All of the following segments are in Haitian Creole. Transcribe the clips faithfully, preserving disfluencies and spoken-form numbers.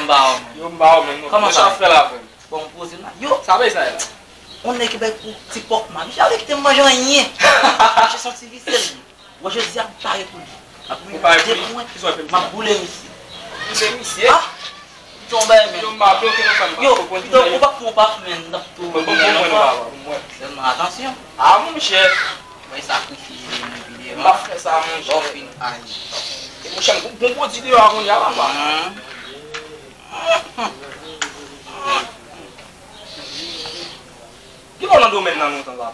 Ba w, men. Yo, m ba w, men. Kòman sa? Sa fè la, frè m? Bon, m poze m la. Yo, sa bay sa la? On nèg ki bay pou ti pòk ma. Misye ale kite m manje anyen. Misye se yon ti visye, li. Wè, jodi a, m pare pou li. Ou pare pou li? Kisa w fè misye? M ap boule misye. Boule misye? Ah! Tonbe, men. Yo, m pa bloke nan sa, m pa konprann. Yo, pito, ou pa pran, ou pa fè, men, n ap tou. Bon, bon, bon, mwen, papa, mwen. Sèlman, atansyon. Ah, monchè. Mwen sakrifye, mwen, videyo. M pa fè sa, monchè. Bon, fin, ay. E, monchè, m gon, gon pwodui deyò a kounye a, papa. Ki bò nan domèn nan lontan, papa?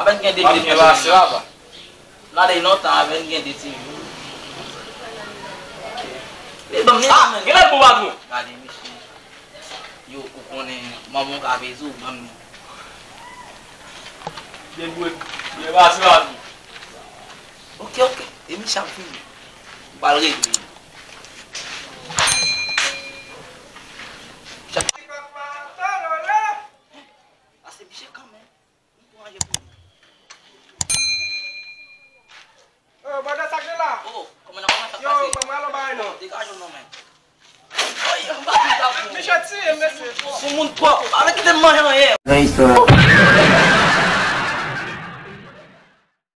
Apèn gen de, de, de, de. Gade lontan, apèn gen de ti jou. Li ban m li, ah, men. Gen lè l bon, patwon. Gade, mesye. Yo, ou konnen, manman w ka peze w, ban m li. Debouye, debouye, pase, patwon. Ok, ok. E misye ap vini. M pral regle. Pase misye kanmenm. M pou ranje pou li. Oh, brother, sa k gen la? Oh, kòman, kòman sa pase? Yo, ban m rale yon bagay non. Degaje w non, men. Oy, m pa di w ta pou. Misye tiye m, mesye. Sou moun twòp. Ale kite m manje anyen. Nan istwa.